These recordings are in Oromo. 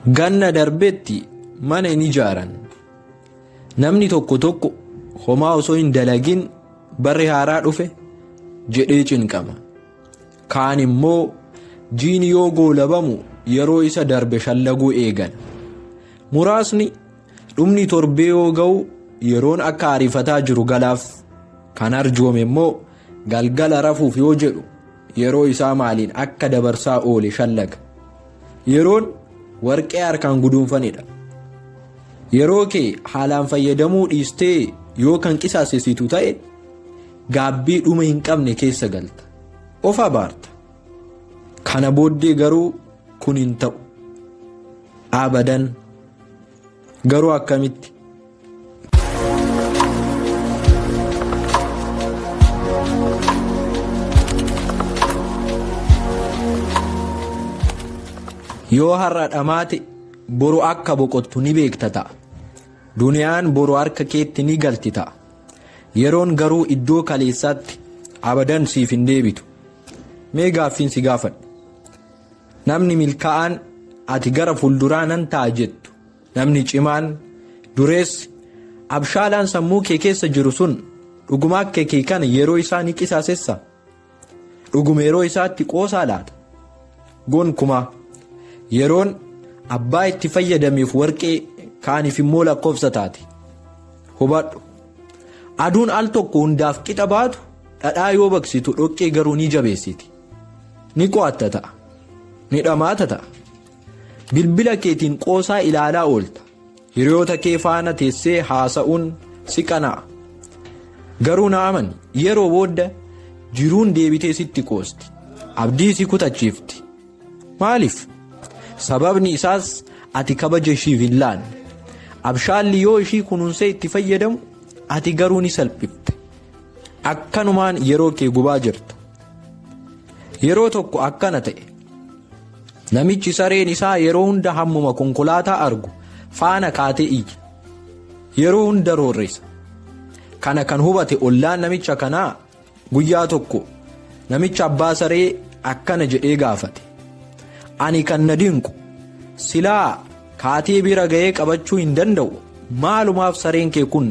Ganna darbetti mana hin ijaaran. Namni tokko tokko homaa osoo hin dalagin barri haaraa dhufe jedhee cinqama. Kaan immoo jiini yoo goolabamu yeroo isa darbe shallaguu eegala. Muraasni dhumni torbee yoo ga'u yeroon akka ariifataa jiru galaaf. Kan arjoome immoo galgala rafuuf yoo jedhu yeroo isaa maaliin akka dabarsaa oole shallaga. Yeroon warqee harkaan guduunfanidha. Yeroo kee haalaan fayyadamuu dhiistee yoo kan qisaasessitu ta'e gaabbii dhuma hin qabne keessa galta. Of abaarta. Kana booddee garuu kun hin ta'u. Abadan. Garuu akkamitti? Yoo har'a dhamaate boru akka boqottu ni beekta ta'a. Duniyaan boru harka keetti ni galti ta'a. Yeroon garuu iddoo kaleessaatti abadan siif hin deebitu. Mee gaaffiin si gaafadha. Namni milkaa'aan ati gara fuulduraa nan ta'a jettu, namni cimaan, dureessi, abshaalaan sammuu kee keessa jiru sun dhuguma akka kee kana yeroo isaa ni qisaasessa? Dhuguma yeroo isaatti qoosaa laata? Gonkumaa. Yeroon abbaa itti fayyadameef warqee kaaniif immoo lakkoofsa taati. Hubadhu. Aduun al tokko hundaaf qixa baatu dhadhaa yoo baqsitu dhoqqee garuu ni jabeessiti. Ni qo'atta ta'a. Ni dhamaata ta'a. Bilbila keetiin qoosaa ilaalaa oolta. Hiriyoota kee faana teessee haasa'uun si qana'a. Garuu na amani yeroo booda jiruun deebitee sitti qoosti. Abdii si kutachiifti. Maaliif? Sababni isaas ati kabaja ishiif hin laanne. Abshaalli yoo ishii kunuunsee itti fayyadamu ati garuu ni salphifte. Akkanumaan yeroo kee gubaa jirta. Yeroo tokko akkana ta'e. Namichi sareen isaa yeroo hunda hammuma konkolaataa argu faana kaatee iyya. Yeroo hunda roorrisa. Kana kan hubate ollaan namicha kanaa guyyaa tokko namicha abbaa saree akkana jedhee gaafate. Ani kan na dinqu silaa kaatee bira ga'ee qabachuu hin danda'u maalumaaf sareen kee kun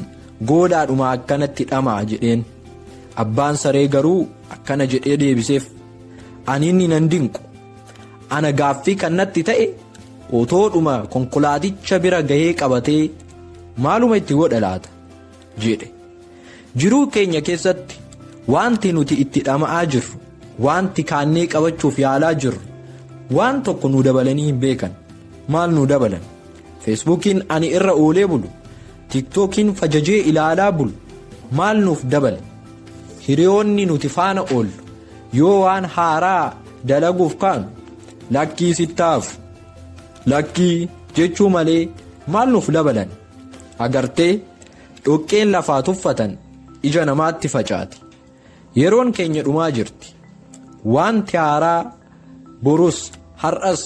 goodaadhuma akkanatti dhama'a jedheen. Abbaan saree garuu akkana jedhee deebiseef. Ani inni nan dinqu. Ana gaaffii kan natti ta'e otoodhuma konkolaaticha bira gahee qabatee maaluma itti godha laata jedhe. Jiruu keenya keessatti wanti nuti itti dhama'aa jirru, wanti kaannee qabachuuf yaalaa jirru waan tokko nu dabalanii hin beekan. Maal nu dabalan? Feesbuukiin ani irra oolee bulu, Tiktookiin fajajee ilaalaa bulu maal nuuf dabale? Hiriyoonni nuti faana oollu yoo waan haaraa dalaguuf kaanu lakkii sittaaf lakkii jechuu malee maal nuuf dabalan? Agartee dhoqqeen lafaa tuffatan ija namaatti facaati. Yeroon keenya dhumaa jirti. Wanti haaraa borus har'as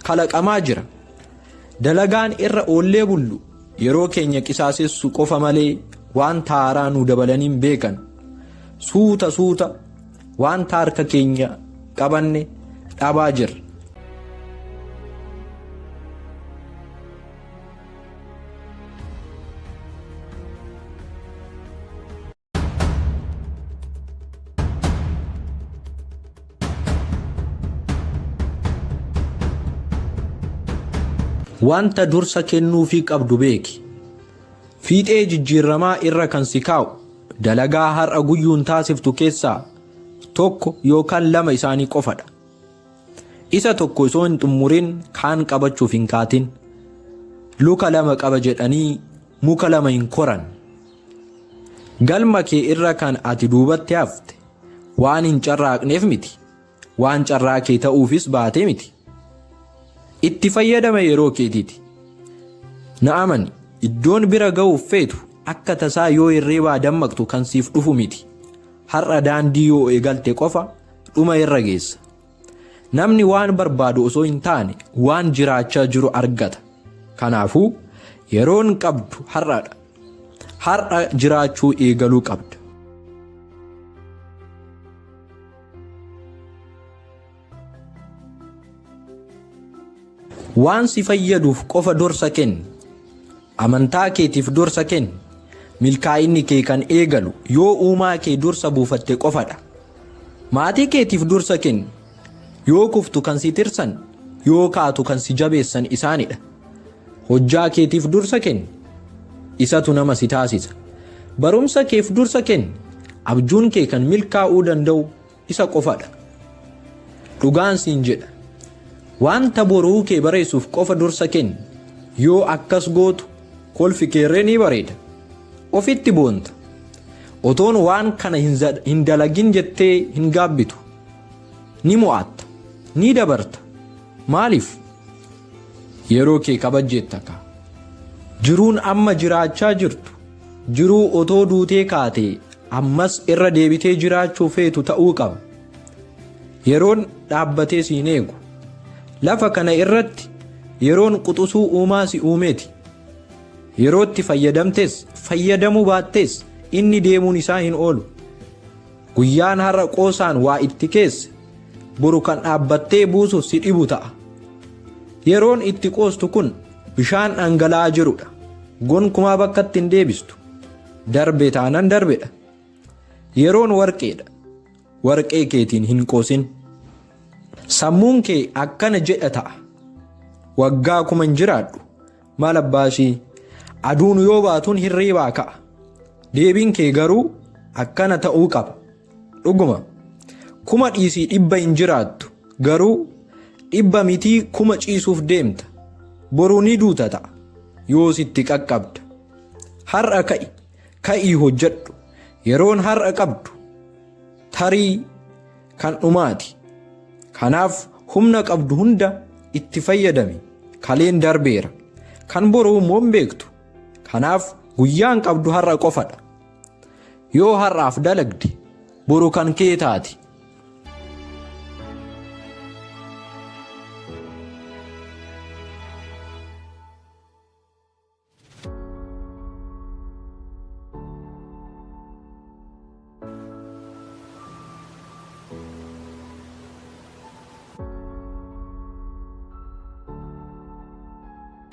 kalaqamaa jira. Dalagaan irra oollee bullu yeroo keenya qisaasessu qofa malee wanta haaraa nu dabalaniin beekan. Suuta suuta wanta harka keenya qabanne dhabaa jirra. Wanta dursa kennuufii qabdu beeki. Fiixee jijjiirramaa irra kan si kaa'u dalagaa har'a guyyuun taasiftu keessaa tokko yookaan lama isaanii qofadha. Isa tokko osoo hin xumurin kaan qabachuuf hin kaatin. Luka lama qaba jedhanii muka lama hin koran. Galma kee irra kan ati duubatti hafte waan hin carraaqneef miti. Waan carraa kee ta'uufis baatee miti. Itti fayyadama yeroo keetiiti. Na amani, iddoon bira ga'uuf feetu akka tasaa yoo hirriibaa dammaqtu kan siif dhufu miti. Har'a daandii yoo eegalte qofa dhuma irra geessa. Namni waan barbaadu osoo hin taane waan jiraachaa jiru argata. Kanaafuu yeroon qabdu har'adha. Har'a jiraachuu eegaluu qabda. Waan si fayyaduuf qofa dursa kenni. Amantaa keetiif dursa kenni. Milkaa'inni kee kan eegalu yoo uumaa kee dursa buufatte qofadha. Maatii keetiif dursa kenni. Yoo kuftu kan si tirsan, yoo kaatu kan si jabeessan isaanidha. Hojjaa keetiif dursa kenni. Isatu nama si taasisa. Barumsa keef dursa kenni. Abjuun kee kan milkaa'uu danda'u isa qofadha. Dhugaan siin jedha. Wanta boruu kee bareessuuf qofa dursa kenni. Yoo akkas gootu kolfi keerree ni bareeda. Ofitti boonta. Otoon waan kana hin dalagin jettee hin gaabbitu. Ni mo'atta. Ni dabarta. Maaliif? Yeroo kee kabajjeetta kaa. Jiruun amma jiraachaa jirtu jiruu otoo duutee kaatee ammas irra deebitee jiraachuu feetu ta'uu qaba. Yeroon dhaabbatee si hin eegu. Lafa kana irratti yeroon quxusuu uumaa si uumeeti. Yerootti fayyadamtes fayyadamuu baattes inni deemuun isaa hin oolu. Guyyaan har'a qoosaan waa itti keesse boru kan dhaabbattee buusuuf si dhibu ta'a. Yeroon itti qoostu kun bishaan dhangala'aa jirudha. Gonkumaa bakkatti hin deebistu. Darbe taanan darbedha. Yeroon warqeedha. Warqee keetiin hin qoosin. Sammuun kee akkana jedha ta'a. Waggaa kuma hin jiraadhu. Maal abbaashii? Aduun yoo baatuun hirriibaa ka'a. Deebiin kee garuu akkana ta'uu qaba. Dhuguma. 1000 dhiisii 100 hin jiraattu. Garuu 100 mitii 1000 ciisuuf deemta. Boru ni duuta ta'a. Yoos itti qaqqabda. Har'a ka'i. Ka'ii hojjedhu. Yeroon har'a qabdu tarii kan dhumaati. Kanaaf humna qabdu hunda itti fayyadami. Kaleen darbeera. Kan boruu immoo hin beektu. Kanaaf guyyaan qabdu har'a qofadha. Yoo har'aaf dalagde boru kan kee taati.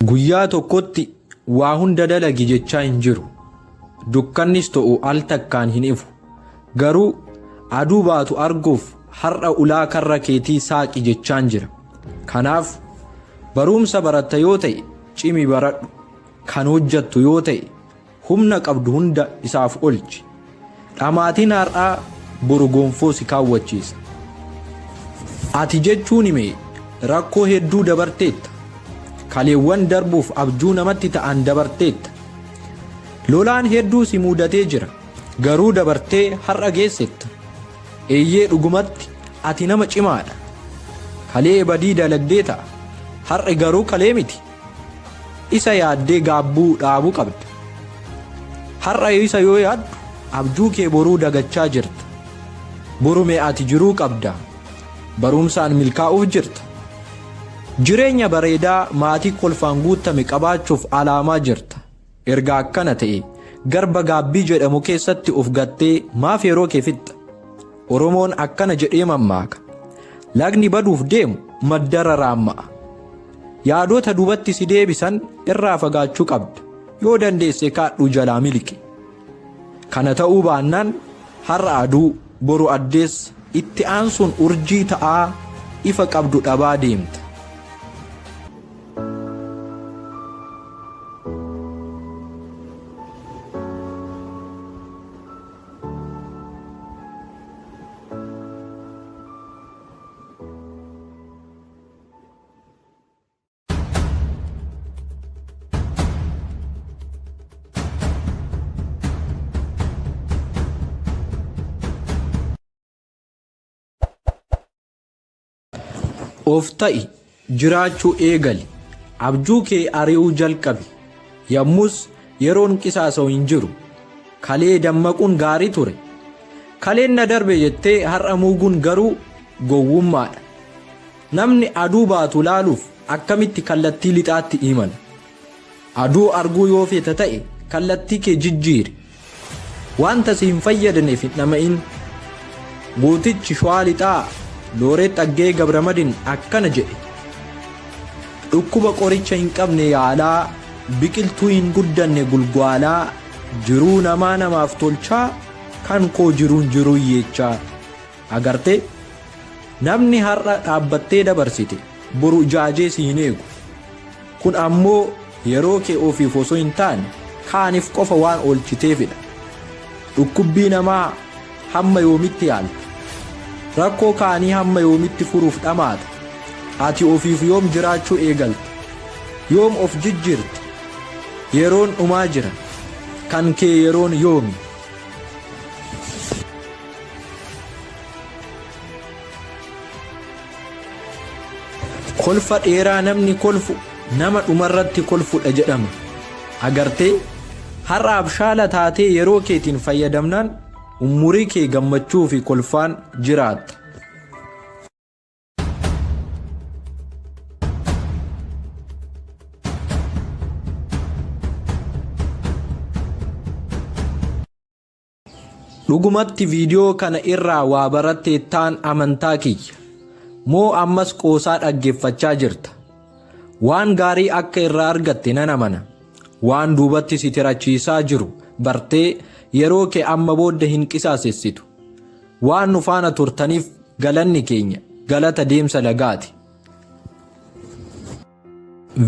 Guyyaa tokkotti waa hunda dalagi jechaa hin jiru. Dukkannis ta'u al takkaan hin ifu. Garuu aduu baatu arguuf har'a ulaa karra keetii saaqi jechaan jira. Kanaaf baruumsa baratta yoo ta'e cimi baradhu. Kan hojjattu yoo ta'e humna qabdu hunda isaaf olchi. Dhamaatiin har'aa boru gonfoo si kaawwachiisa. Ati jechuun hime rakkoo hedduu dabarteetta. Kaleewwan darbuuf abjuu namatti ta'an dabarteetta. Lolaan hedduu si muudatee jira. Garuu dabartee har'a geessetta. Eeyyee dhugumatti ati nama cimaadha. Kalee badii dalagdee ta'a. Har'i garuu kalee miti. Isa yaaddee gaabbuu dhaabuu qabda. Har'a isa yoo yaaddu abjuu kee boruu dagachaa jirta. Boru mee ati jiruu qabda. Barumsaan milkaa'uuf jirta. Jireenya bareedaa maatii kolfaan guuttame qabaachuuf alaamaa jirta. Erga akkana ta'e garba gaabbii jedhamu keessatti of gattee maaf yeroo kee fixxa? Oromoon akkana jedhee mammaaka. Lagni baduuf deemu maddarra raamma'a. Yaadota duubatti si deebisan irraa fagaachuu qabda. Yoo dandeesse kaadhuu jalaa miliqi. Kana ta'uu baannaan har'a aduu, boru addeessa, itti aansuun urjii ta'aa ifa qabdu dhabaa deemta. Of ta'i, jiraachuu eegali. Abjuu kee ari'uu jalqabi. Yammus yeroon qisaasa'u hin jiru. Kalee dammaquun gaarii ture. Kaleen na darbe jettee har'a muuguun garuu gowwummaadha. Namni aduu baatu laaluuf akkamitti kallattii lixaatti imala? Aduu arguu yoo feeta ta'e kallattii kee jijjiiri. Wanta si hin fayyadneef hin dhama'in. Gootichi Shawaa Lixaa Looreet Xaggayee Gabramadin akkana jedhe. Dhukkuba qoricha hin qabne yaalaa, biqiltuu hin guddanne gulgwaalaa, jiruu namaa namaaf tolchaa, kan koo jiruun jiruu hiyyeechaa. Agartee? Namni har'a dhaabbattee dabarsite boru ijaajee si hin eegu. Kun ammoo yeroo kee ofiif osoo hin taane kaanif qofa waan oolchiteefidha. Dhukkubbii namaa hamma yoomitti yaalta? Rakkoo kaanii hamma yoomitti furuuf dhamaata? Ati ofiif yoom jiraachuu eegalta? Yoom of jijjiirta? Yeroon dhumaa jira. Kan kee yeroon yoomi? Kolfa dheeraa namni kolfu nama dhumarratti kolfudha jedhama. Agartee? Har'a abshaala taatee yeroo keetiin fayyadamnaan umurii kee gammachuu fi kolfaan jiraatta. Dhugumatti viidiyoo kana irraa waa baratteettaan amantaa kiyya. Moo ammas qoosaa dhaggeeffachaa jirta? Waan gaarii akka irraa argatte nan amana. Waan duubatti si tirachiisaa jiru bartee yeroo kee amma booda hin qisaasessitu. Waan nu faana turtaniif galanni keenya galata deemsa lagaati.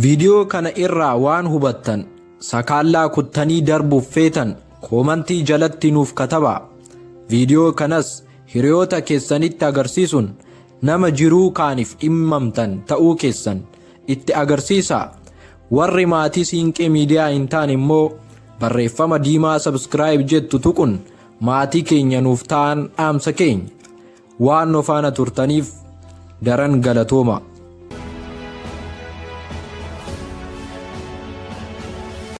Viidiyoo kana irraa waan hubattan sakaallaa kuttanii darbuuf feetan koomantii jalatti nuuf katabaa. Viidiyoo kanas hiriyoota keessanitti agarsiisuun nama jiruu kaaniif dhimmamtan ta'uu keessan itti agarsiisaa. Warri maatii Siinqee Miidiyaa hin taane immoo barreeffama diimaa subscribe jettu tuqun maatii keenya nuuf ta'an dhaamsa keenya. Waan nu faana turtaniif daran galatooma.